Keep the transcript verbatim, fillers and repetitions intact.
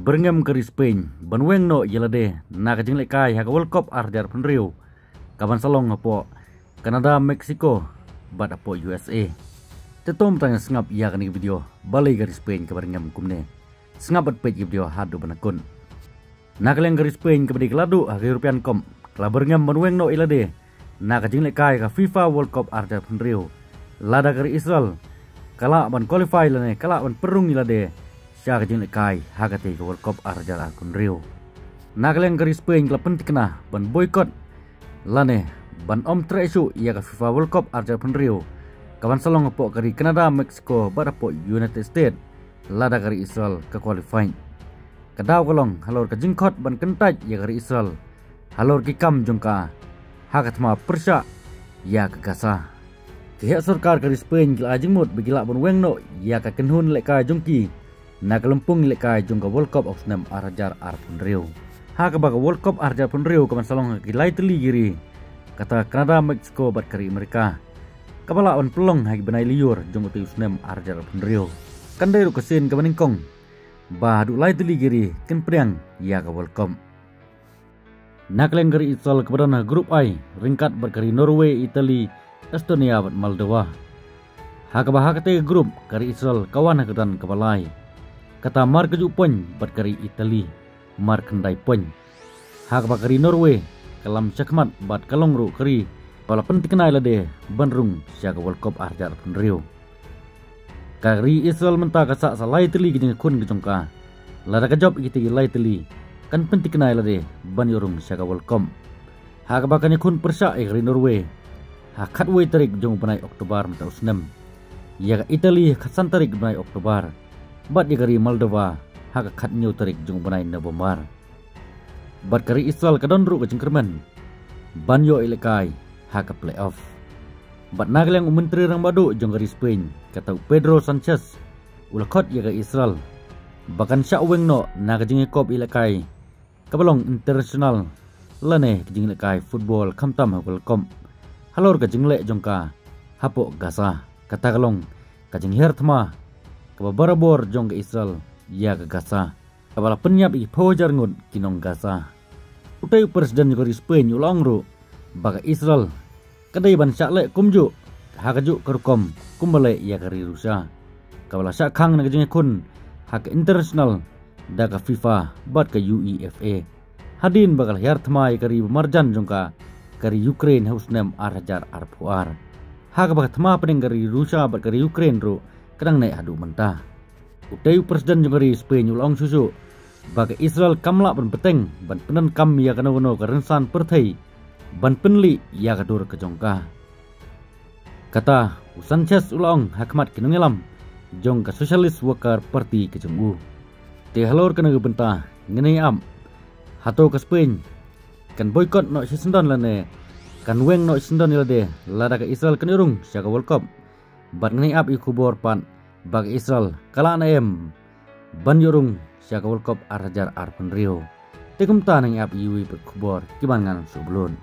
Byrngem ka ri Spain ban weng noh ïa lade na ka jinglehkai ha ka World Cup ar hajar arphew hynriew, ka ban sa long hapoh Canada, Mexico bad hapoh U S A. Te to mynta ngin sngap ïa kane ka video, balei ka ri Spain ka byrngem kumne. Sngap bad peit ïa ka video haduh ban da kut. Na ka liang ka ri Spain kaba dei ka la duh ha ka European Cup, ka la byrngem ban weng noh ïa lade na ka jinglehkai ka FIFA World Cup ar hajar arphew hynriew, lada ka ri Israel ka lah ban qualify lane ka lah ban pynrung ïa lade sha ka jinglehkai ha katei ka World Cup ar hajar arphew hynriew. Na ka liang ka ri Spain ka la pynthikna ban boycott lane ban ym treh shuh ïa ka FIFA World Cup ar hajar arphew hynriew, ka ban sa long hapoh ka ri Canada, Mexico bad hapoh United States, lada ka ri Israel ka qualify. Ka daw ka long halor ka jingkhot ban kyntait ïa ka ri Israel halor ki kam jong ka ha ka thma pyrshah ïa ka Gaza. Ki heh sorkar ka ri Spain ki la ai jingmut ba ki lah ban weng noh ïa ka kynhun lehkai jong ki na ka lympung lehkai jong ka World Cup ha u snem ar hajar arphew hynriew. Ha kaba ka World Cup ar hajar arphew hynriew ka ban sa long ha ki lai tylli ki ri, kata Canada, Mexico bad ka ri Amerika, kaba lah ban pynlong ha ki bnai lyiur jong utei u snem ar hajar arphew hynriew. Kan dei ruh ka sien kaba nyngkong ba haduh lai tylli ki ri kin pdiang ïa ka World Cup. Na ka liang ka ri Israel kaba don ha group I ryngkat bad ka ri Norway, Italy, Estonia bad Moldova. Ha kaba ha katei ka group ka ri Israel ka wan ha ka kyrdan kaba lai, kata mar kajuh point bad ka ri Italy mar khyndai point. Ha kaba ka ri Norway ka lam shakhmat bad ka long ruh ka ri ba la pynthikna ïa lade ban rung sha ka World Cup ar hajar arphew hynriew. Ka ri Israel mynta ka sah sa lai tylli ki jingïakhun ka jong ka. Lada ka jop ïa kitei ki lai tylli, kan pynthikna ïa lade ban ïoh rung sha ka World Cup. Ha kaba kan ïakhun pyrshah ïa ka ri Norway ha khatwei tarik jong u bnai October mynta u snem, ïa ka Italy ha khatsan tarik bnai October, bad ïa ka ri Moldova ha ka khathynñiew tarik jong u bnai November. Bad ka ri Israel ka don ruh ka jingkyrmen ban ïoh ïalehkai ha ka playoff. Bad na ka liang u Myntri Rangbah Duh jong ka ri Spain, kata u Pedro Sanchez, u la khot ïa ka Israel ba kan shah weng noh na ka jingïakop ïalehkai kaba long international lane ka jingïalehkai football khamtam ha ka World Cup halor ka jingleh jong ka hapoh Gaza. Kata ka long ka jinghiar thma kaba barabor jong ka Israel ïa ka Gaza, kaba la pynïap ïa ki phew hajar ngut ki nong Gaza. Utei u President jong ka ri Spain u la ong ruh ba ka Israel ka dei ban shah leh kumjuh ha kajuh ka rukom kumba leh ïa ka ri Russia, kaba la shah khang na ka jingïakhun ha ka international da ka FIFA bad ka UEFA, hadien ba ka la hiar thma ïa ka ri ba marjan jong ka, ka ri Ukraine ha u snem ar hajar arphew ar. Ha kaba ka thma pdeng ka ri Russia bad ka ri Ukraine ruh ka dang neh haduh mynta. Utei u President jong ka ri Spain u la ong shuh shuh ba ka Israel kam lah ban bteng ban pyndonkam ïa kano kano ka rynsan pyrthei ban pynlih ïa ka dur ka jong ka. Kata u Sanchez u la ong ha khmat ki nongïalam jong ka Socialist Worker Party ka jong u. Te halor kane ka bynta ngin ïa ap, hato ka Spain kan boycott noh shisyndon lane kan weng noh shisyndon ïa lade lada ka Israel kan ïoh rung sha ka World Cup? Bad ngin ïa ap ïa ka khubor pat ba ka Israel ka lah ne em ban ïoh rung sha ka World Cup ar hajar arphew hynriew. Te kumta ngin ïa ap ïa iwei pat ki khubor kiban ngan shu upload.